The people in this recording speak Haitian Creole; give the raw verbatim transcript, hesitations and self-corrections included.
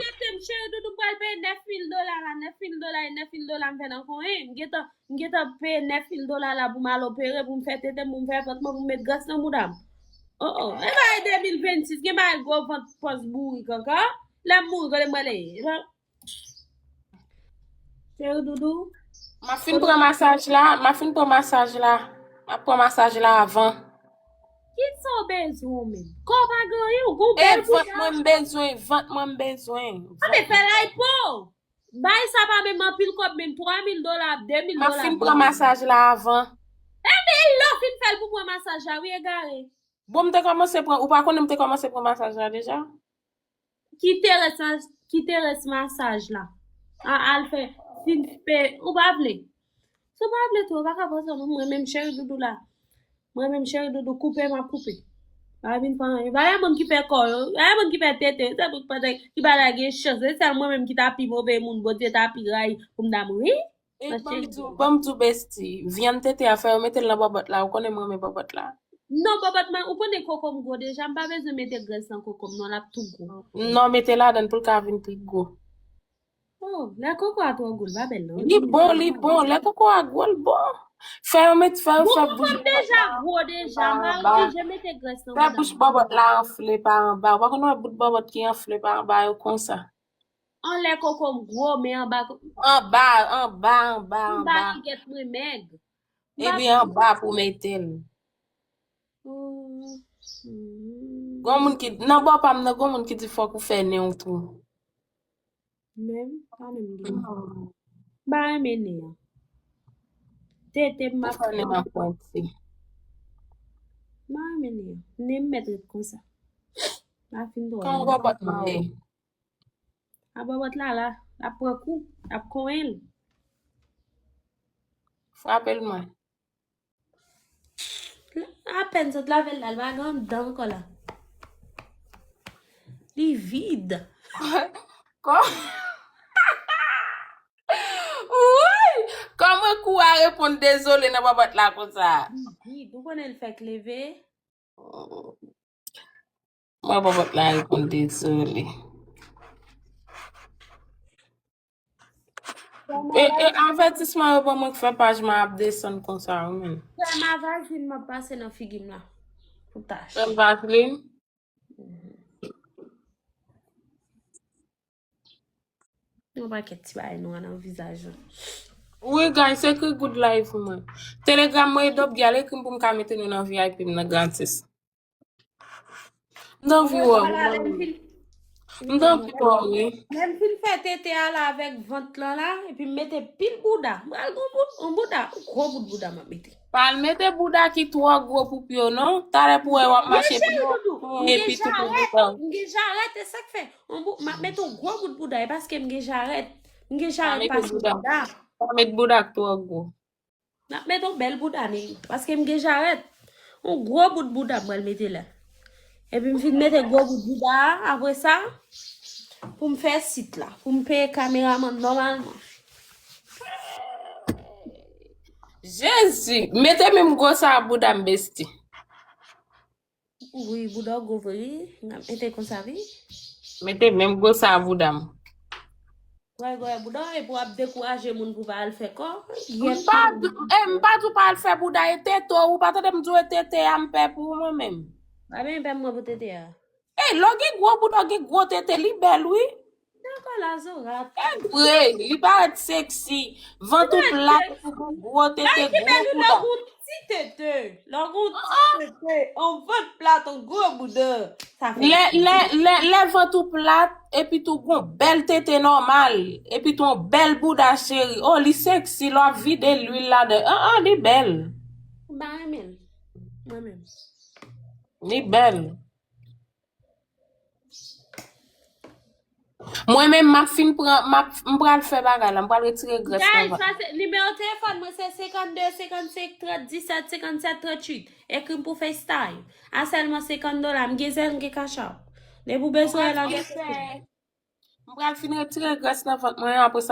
Tete m, cheri doudou, m pral peye nèf mil dola la, nèf mil dola, e nèf mil dola m fè nan konyen. M gentan, m gentan peye nèf mil dola la pou m al opere, pou m fè tete m, pou m fè vant mwen, pou m met grès nan bouda m. Oh, oh. E bagay de mil vennsis, gen bagay gwo vant pòs bourik ankò. Lè m mouri, kote m prale ye? Cheri doudou. M ap fin pran masaj la, m ap fin pran masaj la. M ap pran masaj la avan. Kisa w bezwen w menm? Kò w pa gen anyen, ou gon bèl bouda. E vant mwen m bezwen, vant mwen m bezwen. A, men fè l ay po. Bay sa pa menm anpil kòb, menm twa mil dola, de mil dola. M ap fin pran masaj la avan. Ebyen, lè w fin fè l pou pran masaj la, wi, egare. Bon, m te kòmanse pran, ou pa konnen m te kòmanse pran masaj la deja? Kite rès, kite rès masaj la. A, al fè, fin pe, ou pa vle. Si w pa vle tou, ou pa ka fòse non, mwen menm cheri doudou la. Mwen menm cheri doudou, koupe, m ap koupe. Pa vin fè anyen. Pa gen moun ki fè kò yo, pa gen moun ki fè tete, se pou pandan ki pa ta gen chans. Se sèl mwen menm ki ta pi move moun, Bondye ta pi rayi pou m ta mouri. E ban m di w, ban m di w, besti, vyann tete a fè yo mete l nan bòbòt la, ou konnen m renmen bòbòt la. Non, bòbòt mwen, ou konnen koko m gwo deja, m pa bezwen mete grès nan koko m, non, l ap tou gwo. Non, mete ladann pou l ka vin pi gwo. Oh, lè koko a twò gwo, l pa bèl, non. Li bon, li bon, lè koko a gwo, l bon. Fè yo met, fè yo fè bouch bòbòt la anfle pa anba. Bouch bòbòt la anfle pa anba. Ou pa konn wè bout bòbòt ki anfle pa anba yo konsa. Anlè koko m gwo, men anba ko- Anba, anba, anba, anba anba. Ki gèt mwen mèg. Epi anba pou mete l. Mm, mm. Gon moun ki, nan bò pa m nan, gon moun ki di fòk ou fè nen w tou. Nen m, pa nen m gen. M pa renmen nen an. Tete m ap fè nen an pwenti. M pa renmen nen an. Nen m mèt ret konsa. M pa fin twò renmen. Kòman bòbòt mwen ye? A bòbòt la, la, l ap pran kou, l ap konyen l. Frape l mwen. Apèn sot lave l la, l pa gen dan ankò la. Li vid. Kò- Wouyy! Kòman kou a reponn dezole nan bòbòt la konsa? Li vid, ou konnen l fèk leve. Mwen pa pot la reponn dezole. E, e avètisman yo ban mwen k fè paj mwen ap desann konsa wi menn. Krèm a vajin m ap pase nan figi m la. Pou tach. Krèm vaselin? Yon pakèt ti bagay nwa nan vizaj ou. Wi, guys, ekri good life mwen. Telegram mwen e dòp, al ekri m pou m ka mete nou nan V I P m nan gratis. M t anvi wè w. M t anvi wè w, wi. Lè m fin fè tete a la avèk vant lan la, epi m mete pil bouda. M pral gon bout, yon bouda, yon gwo bout bouda m ap mete. Pa al mete bouda ki twò gwo pou pye w non. Talè pou wè w ap mache pye w epi tou pou bouda. M gen jarèt, e sa k fè. Yon bout, m ap mete yon gwo bout bouda, e paske m gen jarèt. M gen jarèt pase bouda. Pa met bouda k twò gwo. M ap mete yon bèl bouda, nèg, paske m gen jarèt. Yon gwo bout bouda m pral mete la. Epi m fin mete gwo bout bouda a, apre sa, pou m fè sit la, pou m peye kameramann nòmalman. Jezi, mete menm gwo sa bouda m, besti. Wi, bouda w gwo vre, wi. N ap mete konsa, wi. Mete menm gwo sa bouda m. Wè, wè, bouda w, epi w ap dekouraje moun pou pa al fè kò. M pa di, e, m pa di w pa al fè bouda, e tete w, ou pa tande m di w e tete a m pè pou ou mwen menm. Pa benyen pè mwen pou tete a. E, lè w gen gwo bouda, w gen gwo tete, li bèl, wi. Dakò, la, Zora. E vre, li parèt seksi. Vant ou plat, ou gon gwo tete, gwo bouda. Lè w gon ti tete, lè w gon ti tete, yon vant plat, yon gwo bouda. Sa fè lè, lè, lè, lè vant ou plat, epi tou gon bèl tete nòmal, epi tou yon bèl bouda cheri. Oh, li seksi, lè w ap vide lwil ladan. Ah, ah, li bèl. M pa renmen l. Mwen menm. Li bèl. Mwen menm, m ap fin pran, m ap, m pral fè bagay la, m pral retire grès nan vant. Guys, pase, nimewo telefòn mwen se senkannde, senkannsenk, trant, disèt, senkannsèt, tranntuit. Ekri m pou FaceTime. A sèlman senkant dola, m gen Zelle, m gen Cash App. Depi w bezwen, la gen. M pral fin retire grès nan vant mwen, apre sa,